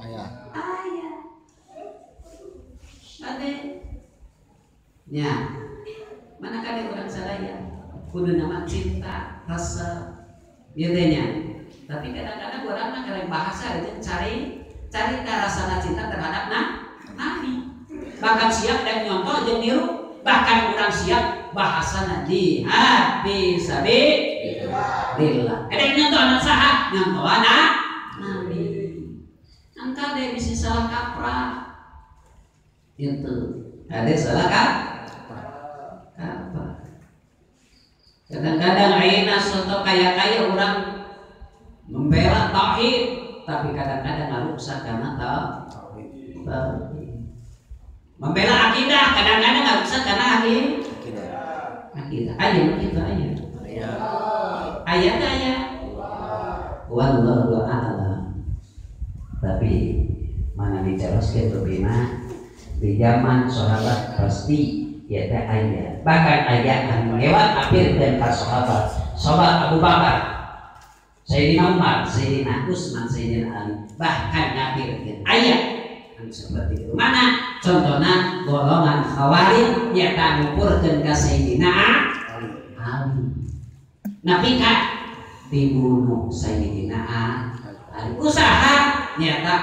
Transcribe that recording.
Aya. Aya. Ade. Nya. Mana kade urang sadaya kudu nama cinta, rasa ieu teh nya. Tapi kadang-kadang urang mah karek bahasa aja cari cari rasana cinta terhadap nabi. Bahkan siap dan nyontoh jeung niru, bahkan urang siap bahasana jihad fi sabilillah. Kadang nyontoh anak saha? Nyontoh anak nabi. Angka deh bisa salah kaprah. Itu. Ada salah kaprah. Kaprah. Kadang-kadang ayeuna soto kaya-kaya orang membela tauhid, tapi kadang-kadang ngarusak karena tauhid. Membela akidah, kadang-kadang ngarusak karena akidah. Akidah. Aya kitu aya. Aya teh aya. Wallahu a'lam. Tapi mana dicaroskeun lebihna di zaman sahabat pasti ya teh aya. Bahkan aya anu lewat apir dan ka sahabat. Sahabat Abu Bakar, Sayyidina Umar, Sayyidina Utsman, Sayyidina Ali, bahkan ngapirkeun aya anu seperti itu. Mana contohna golongan Khawarij nyata ngupurkeun ka Sayyidina Ali. Nabi ka dibunuh Sayyidina Ali. Usaha nyata.